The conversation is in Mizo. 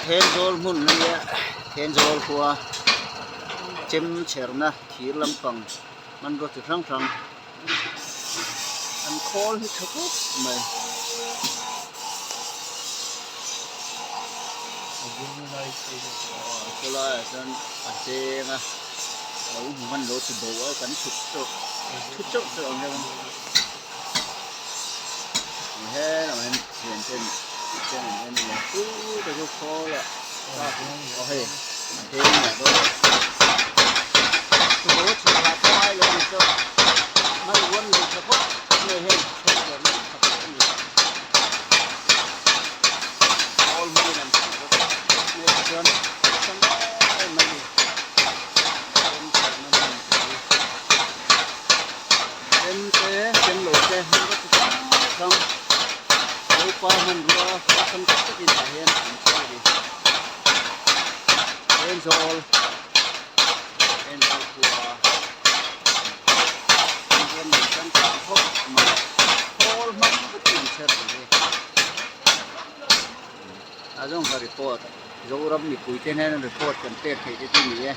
Thenzawl hmun a nia Thenzawl khua chem chherna thir lampang hmanraw chi hrang hrang an khawl hi tha khawp mai. Aw chulaiah chuan a deng a lo hmu hman lo ti bo a kan chhut chauh chhut chauh chauh ang hian he lamah hian thian ten ten an en a chu te chu khawl ah aw hei a deng leh dawn chu bo a chhut lah pawh ngai lo ang chu hmanrua nei tha khawp mai hei chhut leh mai tha khawp a ni. Khawl hmangin an chhut bawk a chuan awlsam em em mai a ni remchawhna hmun te hi rem te chenglo te hmanraw chi hrang hrang Zopa hmanrua awlsam tak takin tah hian an chhung a ni Thenzawl Thenzawl khua hmanrua nei changkang khawp mai khawl hmang vekin an chher ang hi. A zawng kha report Zoram mipui te hnena report kan pek theih te chu ni e.